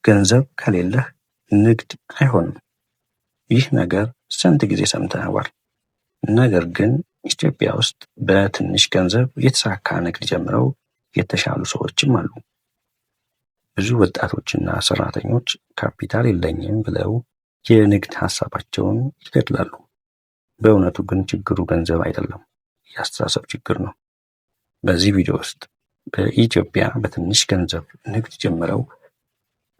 ገንዘብ ከሌለህ ንግድ አይሆንም። ይህ ነገር ስንት ጊዜ ሰምተነዋል። ነገር ግን ኢትዮጵያ ውስጥ በትንሽ ገንዘብ የተሳካ ንግድ ጀምረው የተሻሉ ሰዎችም አሉ። ብዙ ወጣቶችና ሰራተኞች ካፒታል የለኝም ብለው የንግድ ሀሳባቸውን ይገድላሉ። በእውነቱ ግን ችግሩ ገንዘብ አይደለም፣ የአስተሳሰብ ችግር ነው። በዚህ ቪዲዮ ውስጥ በኢትዮጵያ በትንሽ ገንዘብ ንግድ ጀምረው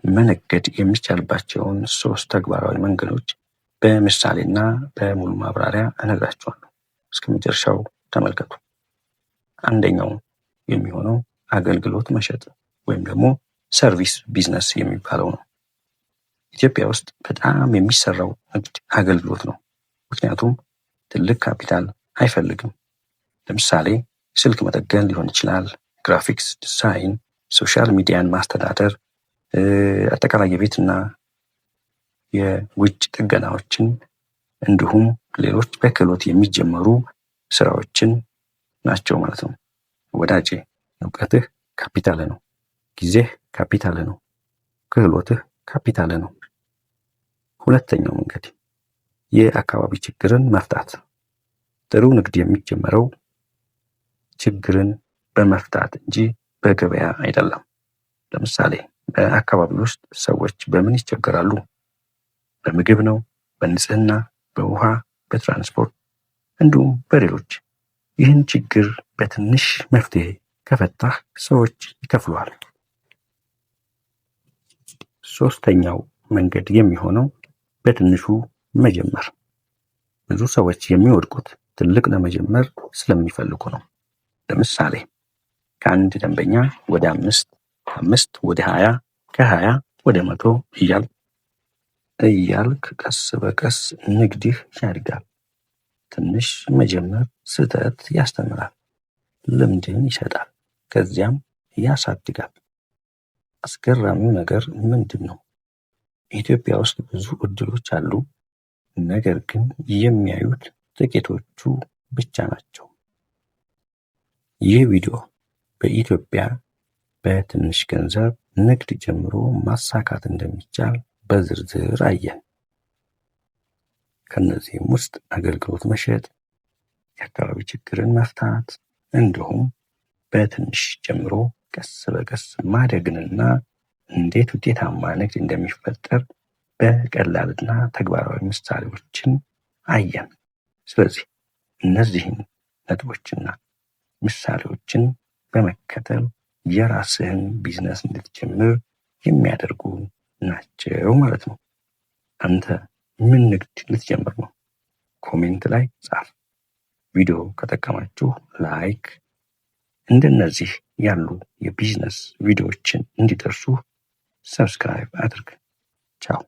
መነገድ የሚቻልባቸውን ሶስት ተግባራዊ መንገዶች በምሳሌና በሙሉ ማብራሪያ እነግራችኋለሁ። እስከ መጨረሻው ተመልከቱ። አንደኛው የሚሆነው አገልግሎት መሸጥ ወይም ደግሞ service business የሚባለው ነው። ኢትዮጵያ ውስጥ በጣም የሚሰራው ንግድ አገልግሎት ነው። ምክንያቱም ትልቅ ካፒታል አይፈልግም። ለምሳሌ ስልክ መጠገን ሊሆን ይችላል፣ graphics design፣ social media ን ማስተዳደር፣ አጠቃላይ የቤትና የውጭ ጥገናዎችን እንዲሁም ሌሎች በክህሎት የሚጀመሩ ስራዎችን ናቸው ማለት ነው። ወዳጄ፣ እውቀትህ ካፒታል ነው። ጊዜህ ካፒታል ነው። ክህሎትህ ካፒታል ነው። ሁለተኛው መንገድ የአካባቢ ችግርን መፍታት። ጥሩ ንግድ የሚጀመረው ችግርን በመፍታት እንጂ በገበያ አይደለም። ለምሳሌ በአካባቢ ውስጥ ሰዎች በምን ይቸገራሉ? በምግብ ነው? በንጽህና፣ በውሃ፣ በትራንስፖርት እንዲሁም በሌሎች። ይህን ችግር በትንሽ መፍትሄ ከፈታህ ሰዎች ይከፍሉሃል። ሶስተኛው መንገድ የሚሆነው በትንሹ መጀመር። ብዙ ሰዎች የሚወድቁት ትልቅ ለመጀመር ስለሚፈልጉ ነው። ለምሳሌ ከአንድ ደንበኛ ወደ አምስት፣ ከአምስት ወደ 20፣ ከ20 ወደ 100 እያልክ ቀስ በቀስ ንግድህ ያድጋል። ትንሽ መጀመር ስህተት ያስተምራል፣ ልምድን ይሰጣል፣ ከዚያም ያሳድጋል። አስገራሚው ነገር ምንድን ነው? ኢትዮጵያ ውስጥ ብዙ እድሎች አሉ፣ ነገር ግን የሚያዩት ጥቂቶቹ ብቻ ናቸው። ይህ ቪዲዮ በኢትዮጵያ በትንሽ ገንዘብ ንግድ ጀምሮ ማሳካት እንደሚቻል በዝርዝር አየን። ከእነዚህም ውስጥ አገልግሎት መሸጥ፣ የአካባቢ ችግርን መፍታት እንዲሁም በትንሽ ጀምሮ ቀስ በቀስ ማደግንና እንዴት ውጤታማ ንግድ እንደሚፈጠር በቀላልና ተግባራዊ ምሳሌዎችን አየን። ስለዚህ እነዚህን ነጥቦችና ምሳሌዎችን በመከተል የራስህን ቢዝነስ እንድትጀምር የሚያደርጉ ናቸው ማለት ነው። አንተ ምን ንግድ ልትጀምር ነው? Comment ላይ ጻፍ። ቪዲዮ ከጠቀማችሁ like፣ እንደነዚህ ያሉ የቢዝነስ ቪዲዮዎችን እንዲደርሱ subscribe አድርግ። ቻው።